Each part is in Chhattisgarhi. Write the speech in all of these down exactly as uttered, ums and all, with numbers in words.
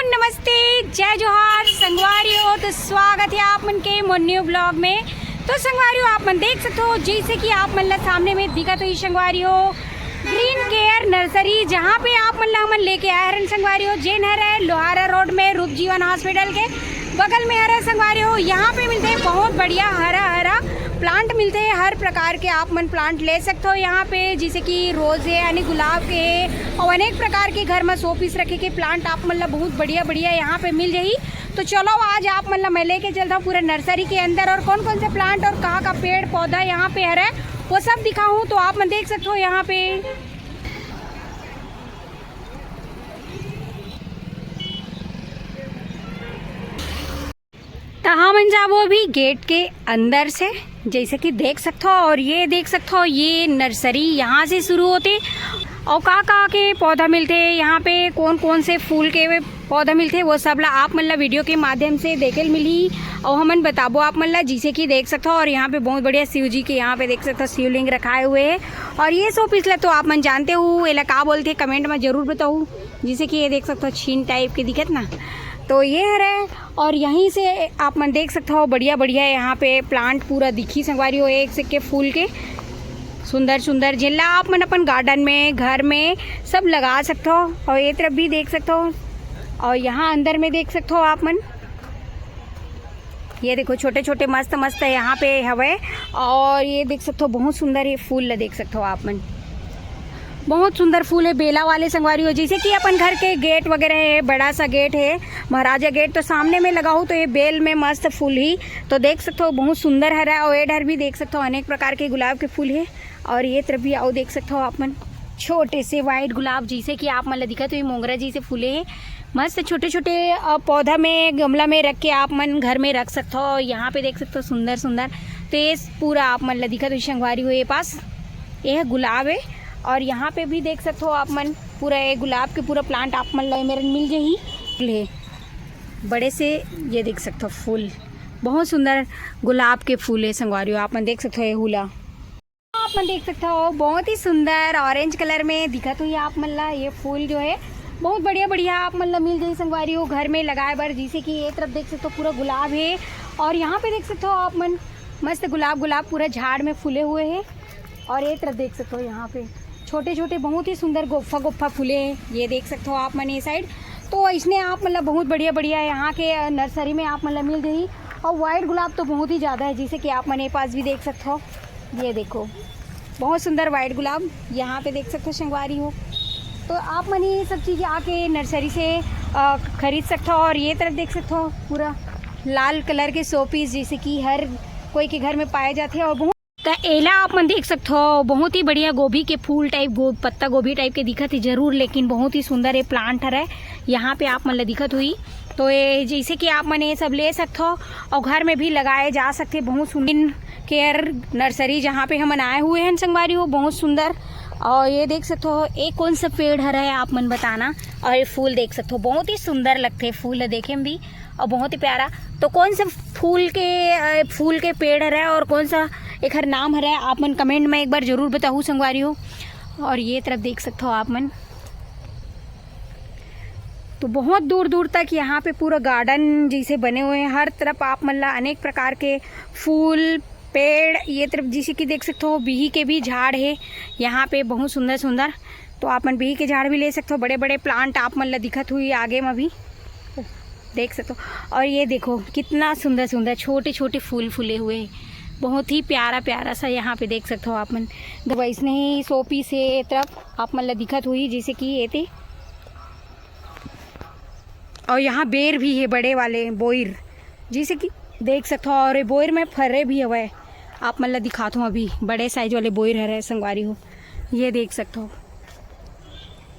नमस्ते, जय जोहार संगवारी हो। तो स्वागत है आप मन के मोर न्यू ब्लॉग में। तो संगवारी हो, आप मन देख सकते हो, जैसे कि आप मन ला सामने में दिखत होही संगवारी हो, ग्रीन केयर नर्सरी, जहाँ पे आप मन ला हमन लेके आए हरन संगवारी हो, जेन हरे लोहारा रोड में रूप जीवन हॉस्पिटल के बगल में हरे संगवारी हो। यहाँ पे मिलथे बहुत बढ़िया हरा हरा प्लांट मिलथे, हर प्रकार के आप मन प्लांट ले सकते हो यहाँ पे, जैसे कि रोज है यानी गुलाब के है और अनेक प्रकार के घर में शो पीस रखे के प्लांट आप मन ला बहुत बढ़िया बढ़िया यहाँ पे मिल जाही। तो चलो आज आप मन ला मैं लेके चलता हूँ पूरा नर्सरी के अंदर और कौन कौन से प्लांट और कहाँ का पेड़ पौधा यहाँ पे हरे वो सब दिखाऊँ। तो आप मन देख सकते हो यहाँ पे। त हमन जाबो अभी गेट के अंदर से, जैसे कि देख सकथो। और ये देख सकथो, ये नर्सरी यहाँ से शुरू होथे। और का का के पौधा मिलथे यहाँ पे, कौन कौन से फूल के पौधा मिलथे, वो सब ला आप मन ला वीडियो के माध्यम से देखे ल मिलही। और हमन बताबो आप मन ला, जैसे कि देख सकथो। और यहाँ पे बहुत बढ़िया शिव जी के, यहाँ पे देख सकथो, शिवलिंग रखाए हुए है। और ये शो पीस ला तो आप मन जानते हो, एला का बोलथे, कमेंट में जरूर बताऊ। जैसे कि ये देख सकथो, छीन टाइप के दिखत ना, तो ये हरे। और यहीं से आप मन देख सकथो, बढ़िया बढ़िया यहाँ पे प्लांट पूरा दिखी संगवारी हो, एक से के फूल के सुंदर सुंदर, जेला आप मन अपन गार्डन में, घर में सब लगा सकथो। और ये तरफ भी देख सकथो। और यहाँ अंदर में देख सकथो आप मन, ये देखो, छोटे छोटे मस्त मस्त यहाँ पे हवे। और ये देख सकथो, बहुत सुंदर ये फूल ला देख सकथो आप मन, बहुत सुंदर फूल है बेला वाले संगवारी हो। जैसे कि अपन घर के गेट वगैरह है, बड़ा सा गेट है, महाराजा गेट, तो सामने में लगाओ तो ये बेल में मस्त फूल ही। तो देख सकथो, बहुत सुंदर हरा। और ए डहर भी देख सकथो, अनेक प्रकार के गुलाब के फूल है। और ये तरफ भी आओ, देख सकथो आप मन, छोटे से व्हाइट गुलाब, जैसे कि आप मन ला दिखत हो, ये मोंगरा जैसे फूले है। मस्त छोटे छोटे, अ, पौधा में, गमला में रख के आप मन घर में रख सकथो। यहाँ पे देख सकथो, सुंदर सुंदर। तो ये पूरा आप मन ला दिखत हो, संगवारी हो, ये पास ये है गुलाब है। और यहाँ पे भी देख सकथो आप मन, पूरा ये गुलाब के पूरा प्लांट आप मन ला मेरन मिल जाही। ले, बड़े से ये देख सकथो फूल, बहुत सुंदर गुलाब के फूल है संगवारी हो। आप मन देख सकथो ये हुला, आप मन देख सकथो, बहुत ही सुंदर ऑरेंज कलर में दिखत हुई आप मन ला। ये फूल जो है, बहुत बढ़िया बढ़िया आप मन ला मिल जाही संगवारी हो घर में लगाए बर। जैसे कि ये तरफ देख सकथो, पूरा गुलाब है। और यहाँ पे देख सकथो आप मन, मस्त गुलाब, गुलाब पूरा झाड़ में फूले हुए है। और ये तरफ देख सकथो, यहाँ पे छोटे छोटे बहुत ही सुंदर गोफा गोफा फूले हैं, ये देख सकथो आप मन ये साइड। तो इसने आप मतलब बहुत बढ़िया बढ़िया यहाँ के, अ, नर्सरी में आप मतलब मिल जाही। और वाइट गुलाब तो बहुत ही ज़्यादा है, जैसे कि आप मन ये पास भी देख सकथो। ये देखो, बहुत सुंदर वाइट गुलाब यहाँ पे देख सकथो, संगवारी हो। तो आप मन ये सब चीज़ें आके नर्सरी से, अ, खरीद सकथो। और ये तरफ देख सकथो, पूरा लाल कलर के शो पीस, जैसे कि हर कोई के घर में पाए जाते हैं। और बहुत त एला आप मन देख सकथो, बहुत ही बढ़िया गोभी के फूल टाइप, गो-, पत्ता गोभी टाइप के दिखत हे जरूर, लेकिन बहुत ही सुंदर ये प्लांट हरय। यहाँ पे आप मन ला दिखत हुई, तो ये जैसे कि आप मन ये सब ले सकथो और घर में भी लगाए जा सकथे। बहुत सुंदर केयर नर्सरी, जहाँ पे हमन आए हुए हैं संगवारी हो, बहुत सुंदर। और ये देख सकथो, ये कौन सा पेड़ हरय, आप मन बताना। और ये फूल देख सकथो, बहुत ही सुंदर लगथे फूल ल देखे में भी, और बहुत ही प्यारा। तो कौन सा फूल के, अ, फूल के पेड़ हरय और कौन सा एखर नाम हरय, आप मन कमेंट में एक बार जरूर बताहू संगवारी हो। और ये तरफ देख सकथो आप मन, तो बहुत दूर दूर तक यहाँ पे पूरा गार्डन जैसे बने हुए हैं। हर तरफ आप मन ला अनेक प्रकार के फूल, पेड़, ये तरफ जैसे कि देख सकथो, बिही के भी झाड़ है यहाँ पे, बहुत सुंदर सुंदर। तो आप मन बिही के झाड़ भी ले सकथो, बड़े बड़े प्लांट आप मन ला दिखत हुई आगे में भी। देख सकते हो। और ये देखो, कितना सुंदर सुंदर छोटे छोटे फूल फूले हुए हैं, बहुत ही प्यारा प्यारा सा। यहाँ पे देख सकते हो आप मन, वैसने ही शो पीस है ये तरफ आप मन ला दिखत हुई, जैसे कि ये थे। और यहाँ बेर भी है, बड़े वाले बोइर, जैसे कि देख सकते हो। और ये बोइर में फरे भी हवे, आप मन ला दिखात हूँ अभी, बड़े साइज वाले बोइर हरे संगवारी हो, ये देख सकते हो।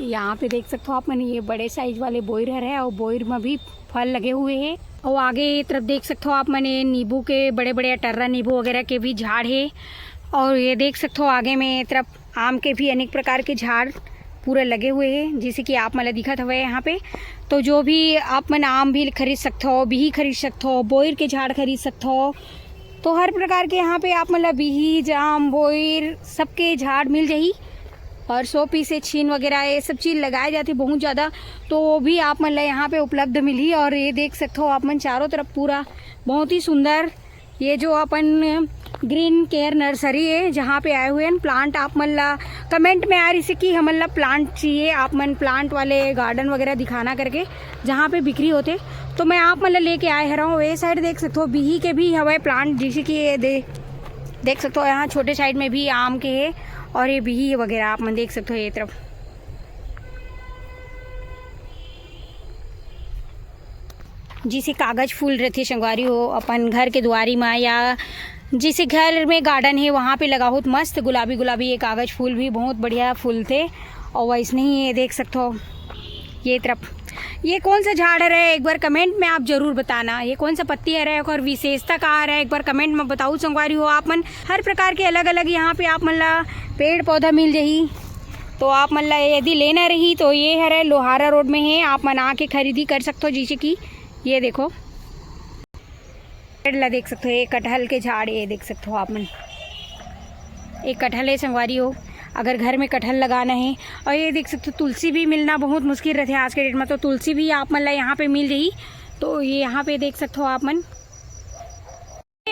यहाँ पे देख सकते हो आप मन, ये बड़े साइज वाले बोइर हरे और बोइर में भी फल लगे हुए हैं। और आगे ये तरफ देख सकते हो आप मन, ये नींबू के बड़े बड़े अटर्रा नींबू वगैरह के भी झाड़ है। और ये देख सकते हो आगे में ये तरफ आम के भी अनेक प्रकार के झाड़ पूरा लगे हुए हैं, जैसे कि आप मन ला दिखत हवे यहाँ पे। तो जो भी आप मन आम भी खरीद सकते हो, बिही खरीद सकते हो, बोइर के झाड़ खरीद सकते हो, तो हर प्रकार के यहाँ पे आप मन ला बिही, जाम, बोइर सबके झाड़ मिल जाही। और शो पीस हे, छीन वगैरह ये सब चीज लगाए जाथे बहुत ज्यादा, तो वो भी आप मन ला यहाँ पे उपलब्ध मिलही। और ये देख सकते हो आप मन चारों तरफ पूरा बहुत ही सुंदर, ये जो अपन ग्रीन केयर नर्सरी है जहाँ पे आए हुए हैं प्लांट, आप मन ला कमेंट में आ रही से कि हमन ला प्लांट चाहिए, आप मन प्लांट वाले गार्डन वगैरह दिखाना करके जहाँ पे बिक्री होते, तो मैं आप मन ला लेके आए हरव। ये साइड देख सकते हो बिही के भी हवय प्लांट, जैसे कि ये दे देख सकते हो यहाँ छोटे साइड में भी आम के है और ये बिही वगैरह आप मन देख सकते हो ये तरफ। जिसे कागज फूल रहिथे संगवारी हो अपन घर के दुआरी मा या जिसे घर में गार्डन है वहाँ पे लगाहू त मस्त गुलाबी गुलाबी ये कागज फूल भी बहुत बढ़िया फूलथे। और वैसने ही ये देख सकते हो ये तरफ ये कौन सा झाड़ हरे, एक बार कमेंट में आप जरूर बताना। ये कौन सा पत्ती हरे, एक और विशेषता का हरे, एक बार कमेंट में बताऊ संगवारी हो आप मन। हर प्रकार के अलग अलग यहाँ पे आप मन ला पेड़ पौधा मिल जाही। तो आप मन ला यदि लेना रही तो ये हरे लोहारा रोड में है, आप मन आके खरीदी कर सकते हो। जैसे कि ये देखो पेड़ ला देख सकते हो, ये कटहल के झाड़, ये देख सकते हो आप मन, एक कटहल है संगवारी हो। अगर घर में कटहल लगाना है और ये देख सकते हो तुलसी भी मिलना बहुत मुश्किल रहते हैं आज के डेट में, तो तुलसी भी आप मन ला यहाँ पे मिल जाही। तो ये यहाँ पे देख सकते हो आप मन,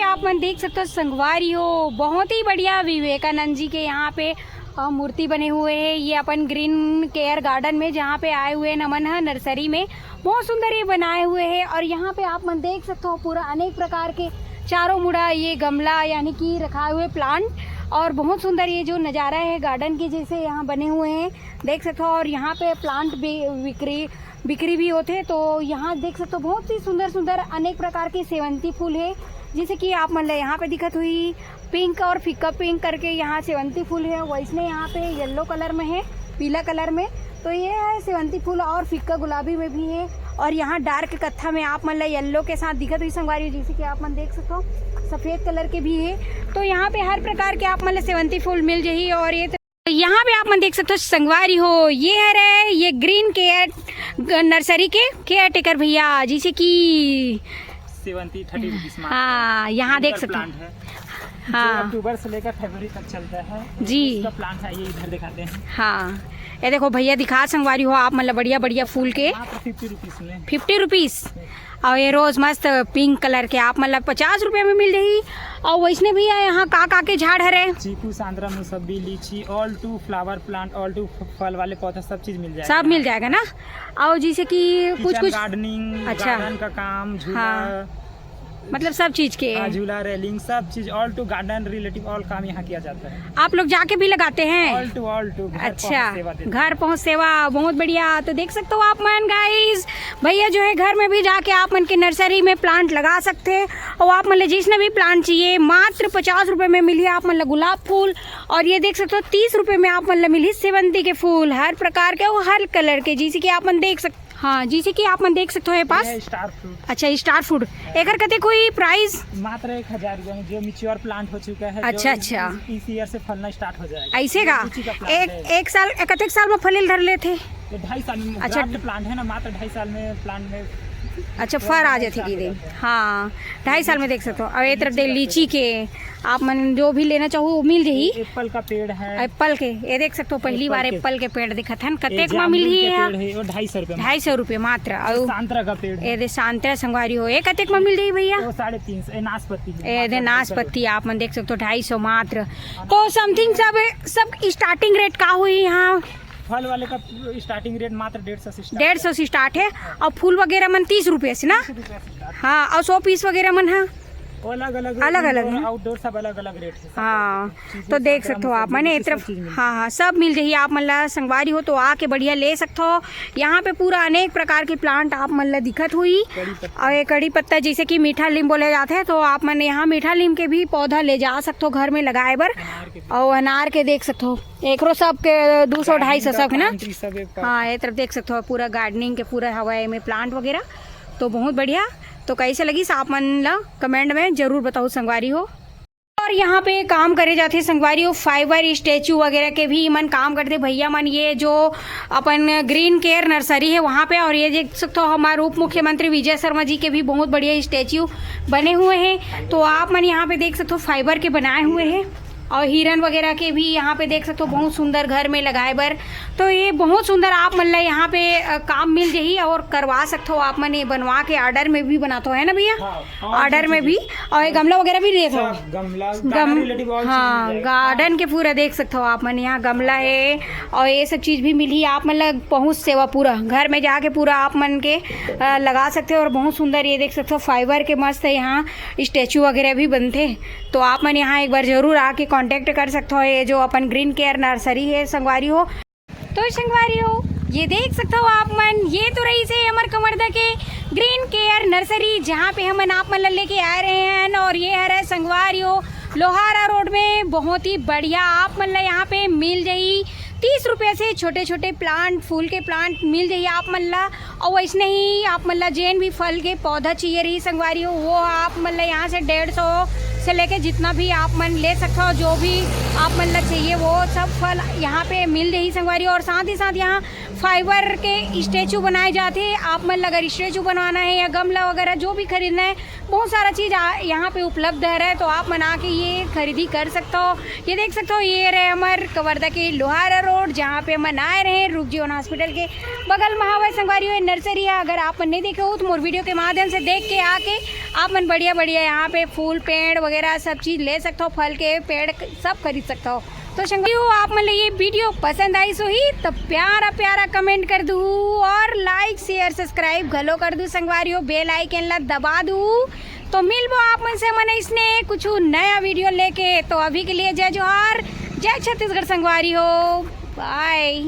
आप मन देख सकते हो संगवारी हो, बहुत ही बढ़िया विवेकानंद जी के यहाँ पे अ, मूर्ति बने हुए है। ये अपन ग्रीन केयर गार्डन में जहाँ पे आए हुए हैं नमन है नर्सरी में, बहुत सुंदर ये बनाए हुए है। और यहाँ पे आप मन देख सकते हो पूरा अनेक प्रकार के चारों मुड़ा ये गमला यानी कि रखाए हुए प्लांट, और बहुत सुंदर ये जो नज़ारा है गार्डन के जैसे यहाँ बने हुए हैं देख सकते हो। और यहाँ पे प्लांट भी बिक्री बिक्री भी होते। तो यहाँ देख सकते हो बहुत ही सुंदर सुंदर अनेक प्रकार के सेवंती फूल है, जैसे कि आप मन ला यहाँ पे दिखत हुई पिंक और फीका पिंक करके यहाँ सेवंती फूल है। वैसने यहाँ पे येलो कलर में है, पीला कलर में, तो ये है सेवंती फूल और फीका गुलाबी में भी है। और यहाँ डार्क कत्था में आप मन ला येलो के साथ दिखत हुई संगवारी हो, जैसे कि आप मन देख सकते हो सफेद कलर के भी है। तो यहाँ पे हर प्रकार के आप मन ला सेवंती फूल मिल जाही। और ये तो यहाँ पे आप मन देख सकते हो संगवारी हो, ये हरे ये ग्रीन केयर नर्सरी के केयर टेकर भैया, जैसे कि सेवंती थर्टी रुपीज में हाँ यहाँ देख सिंगल सकते हो। प्लांट है जो हाँ अक्टूबर से लेकर फरवरी तक चलता है। जी। इसका प्लांट है, ये इधर दिखाते हैं। हाँ ये देखो भैया दिखा संगवारी हो आप मन ला बढ़िया बढ़िया फूल के मात्र फिफ्टी रुपीज में। Fifty rupees. और ये रोज मस्त पिंक कलर के आप मन ला पचास रुपये में मिल जाही। और वैसने भैया यहाँ का का के झाड़ हरे? चीकू, संतरा, मौसम्बी, लीची, all to flower plant, all to फल वाले पौधा, सब चीज मिल जाएगा। सब मिल जाएगा ना। और जैसे कि कुछ किचन कुछ गार्डनिंग, अच्छा। गार्डन का काम, झूला, हाँ। मतलब सब चीज के हाँ, झूला, रेलिंग, सब चीज, all to garden relative all काम यहाँ किया जाता है। आप लोग जाके भी लगाते हैं? ऑल टू ऑल टू घर अच्छा। पहुँच सेवा देते हैं। घर पहुँच सेवा, बहुत बढ़िया। तो देख सकते हो आप मन गाइस, भैया जो है घर में भी जाके आप मन के नर्सरी में प्लांट लगा सकते हैं। और आप मन ले जिसने भी प्लांट चाहिए मात्र पचास रुपये में मिली आप मन ला गुलाब फूल। और ये देख सकते हो तीस रुपये में आप मन ला मिली सेवंती के फूल हर प्रकार के और हर कलर के, जैसे कि आप मन देख सकते हाँ जैसे कि आप मन देख सकते हो ये पास ये स्टार फ्रूट। अच्छा ये स्टार फ्रूट, एकर कते कोई प्राइस? मात्र एक हजार रुपये में जो मैच्योर प्लांट हो चुका है, अच्छा अच्छा। इस ईयर से फलना स्टार्ट हो जाएगा। ऐसे का? लीची का प्लांट एक है। एक साल कतेक साल में फलिल धर लेथे? तो ढाई साल में अच्छा। प्लांट है ना, मात्र ढाई साल में प्लांट में अच्छा फर आ जाथे कि दे। हाँ ढाई साल में देख सकते हो। अब ये तरफ दे लीची के आप मन जो भी लेना चाहो वो मिल जाही। एप्पल का पेड़ है। एप्पल के ये देख सकते हो पहली बार एप्पल के पेड़ दिखत हन। कतेक मा मिलही ये? ढाई सौ रुपये। ढाई सौ रुपये मात्र। और संतरा का पेड़ है। ये दे संतरा संगवारी हो ये कतेक मा मिल जाही भैया? साढ़े तीन सौ। नाशपति है। ये दे नाशपति आप मन देख सकते हो ढाई सौ मात्र। तो समथिंग सब सब स्टार्टिंग रेट का होही यहाँ? फल वाले का स्टार्टिंग रेट मात्र डेढ़ सौ से स्टार्ट डेढ़ सौ से स्टार्ट है। और फूल वगैरह मन तीस रुपये से ना? हाँ और शो पीस वगैरह मन है अलग अलग अलग अलग है। आउटडोर सब अलग अलग रेट है। हाँ तो देख सकते हो आप मन ये तरफ। हाँ हाँ सब मिल जाही आप मन ला संगवारी हो तो आके बढ़िया ले सकते हो। यहाँ पे पूरा अनेक प्रकार के प्लांट आप मन ला दिखत हुई। और ये कड़ी पत्ता जैसे कि मीठा लीम बोले जाते हैं तो आप मन यहाँ मीठा लीम के भी पौधा ले जा सकते हो घर में लगाए बर। और अनार के देख सकते हो एकरो सब के दो सौ ढाई सौ सब है ना। हाँ ये तरफ देख सकते हो पूरा गार्डनिंग के पूरा हवा में प्लांट वगैरह तो बहुत बढ़िया। तो कैसे लगिस आप मन ला कमेंट में जरूर बताओ संगवारी हो। और यहाँ पे काम करे जाते संगवारी हो फाइबर स्टैचू वगैरह के भी मन काम करते भैया मन। ये जो अपन ग्रीन केयर नर्सरी है वहाँ पे और ये देख सकते हो हमारे उप मुख्यमंत्री विजय शर्मा जी के भी बहुत बढ़िया स्टैचू बने हुए हैं। तो आप मन यहाँ पे देख सकते हो फाइबर के बनाए हुए हैं। और हिरन वगैरह के भी यहाँ पे देख सकथो, बहुत सुंदर घर में लगाए बर। तो ये बहुत सुंदर आप मन ला यहाँ पे, अ, काम मिल जही और करवा सकथो आप मन। ये बनवा के ऑर्डर में भी बनाथो, है ना भैया? हाँ, और ऑर्डर जो में चीज़ भी। और ये गमला वगैरह भी देथो। सब गमला, गम-, garden related और हाँ, चीज़ है। गार्डन के पूरा देख सकथो आप मन। यहाँ गमला है और ये सब चीज़ भी मिलही आप मन ला। पहुँच सेवा पूरा घर में जाके पूरा आप मन के, अ, लगा सकथे। और बहुत सुंदर ये देख सकथो, फाइबर के मस्त है यहाँ स्टैचू वगैरह भी बनथे। तो आप मन यहाँ एक बार जरूर आके कॉन्टैक्ट कर सकथो। ये जो अपन ग्रीन केयर नर्सरी है संगवारी हो, तो संगवारी हो, ये देख सकथो आप मन, ये तो रहिसे हमर कवर्धा के ग्रीन केयर नर्सरी, जहाँ पे हमन आप मन ला लेके आए रहे हैं। और ये हरे संगवारी हो, लोहारा रोड में बहुत ही बढ़िया आप मन ला यहाँ पे मिल जाही। तीस रुपये से छोटे छोटे प्लांट, फूल के प्लांट मिल जाही आप मन ला। और वैसने ही आप मन ला जेन भी फल के पौधा चाहिए रही संगवारी हो, वो आप मन ला यहाँ से डेढ़ सौ से लेके जितना भी आप मन ले सकथो, जो भी आप मन ला चाहिए वो सब फल यहाँ पे मिल जाही संगवारी हो। और साथ ही साथ यहाँ फाइबर के स्टैचू बनाए जाते हैं। आप मन ला अगर स्टैचू बनवाना है या गमला वगैरह जो भी खरीदना है, बहुत सारा चीज़ आ-, यहाँ पे उपलब्ध है, तो आप मन आके ये खरीदी कर सकते हो। ये देख सकते हो, ये रहे हमर कवर्धा के लोहारा रोड, जहाँ पे हमन आए रहे रूप जीवन हॉस्पिटल के बगल में हवय संगवारी हो, ये नर्सरी है। अगर आप मन नहीं देखे हो तो मोर वीडियो के माध्यम से देख के आके आप मन बढ़िया बढ़िया यहाँ पे फूल, पेड़ वगैरह सब चीज़ ले सकते हो, फल के पेड़ सब खरीद सकते हो। तो संगवारी हो, आप मन ला ये वीडियो पसंद आइस होही तो प्यारा प्यारा कमेंट कर दू और लाइक, शेयर, सब्सक्राइब घलो कर दू संगवारी हो, बेल आइकन ला दबा दू। तो मिलबो आप मन से हमन इसने कुछ नया वीडियो लेके। तो अभी के लिए जय जोहार, जय छत्तीसगढ़ संगवारी हो, बाय।